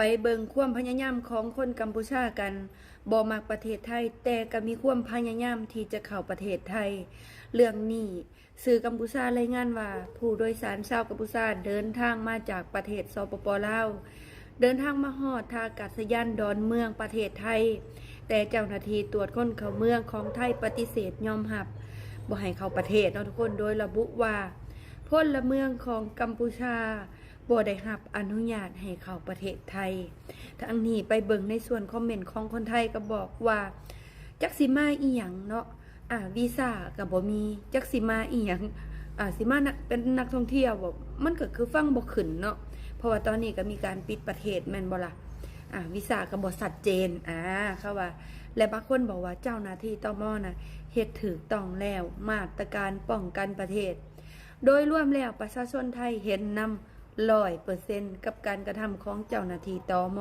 ໄປເບິ່ງຄວາມພະຍາຍາມຂອງຄົນກຳປູເຈຍກັນ. ບໍ່ມັກປະເທດໄທ ແຕ່ກໍມີຄວາມພະຍາຍາມທີ່ຈະເຂົ້າປະເທດໄທ. ເລື່ອງນີ້ ສື່ກຳປູເຈຍລາຍງານວ່າ ຜູ້ໂດຍສານຊາວກຳປູເຈຍເດີນທາງມາຈາກປະເທດ ສປປ ລາວ ເດີນທາງມາຮອດທ່າອາກາດສະຍານດອນເມືອງປະເທດໄທ, ແຕ່ເຈົ້າໜ້າທີ່ຕວດຄົນເຂົ້າເມືອງຂອງໄທປະຕິເສດຍອມຮັບ ບໍ່ໃຫ້ເຂົ້າປະເທດເນາະທຸກຄົນ, ໂດຍລະບຸວ່າ ພົນລະເມືອງຂອງກຳປູເຈຍບໍ່ໄດ້ຮັບອະນຸຍາດໃຫ້ເຂົ້າປະເທດໄທ. ທັງນີ້ໄປເບິ່ງໃນສ່ວນຄອມເມັນຂອງຄົນໄທກໍບອກວ່າ ຈັກຊິມາອີ່ຫຍັງເນາະ ອາ ວີຊາກໍບໍ່ມີ ຈັກຊິມາອີ່ຫຍັງ ອາ ຊິມານະ ເປັນນັກທ່ອງທ່ຽວບໍ? ມັນກໍຄືຟັງບໍ່ຂຶ້ນເນາະ ເພາະວ່າຕອນນີ້ກໍມີການປິດປະເທດແມ່ນບໍ່ລະ? ອາ ວີຊາກໍບໍ່ຊັດເຈນ ອາ ເຂົາວ່າ. ແລະບາງຄົນບອກວ່າ ເຈົ້າໜ້າທີ່ ຕມ ນະ ເຮັດຖືກຕ້ອງແລ້ວ ມາດຕະການປ້ອງກັນປະເທດ. ໂດຍລວມແລ້ວປະຊາຊົນໄທເຫັນນຳ ຮ້ອຍເປີເຊັນ ກັບການກະທຳຂອງເຈົ້າໜ້າທີ່ ຕມ.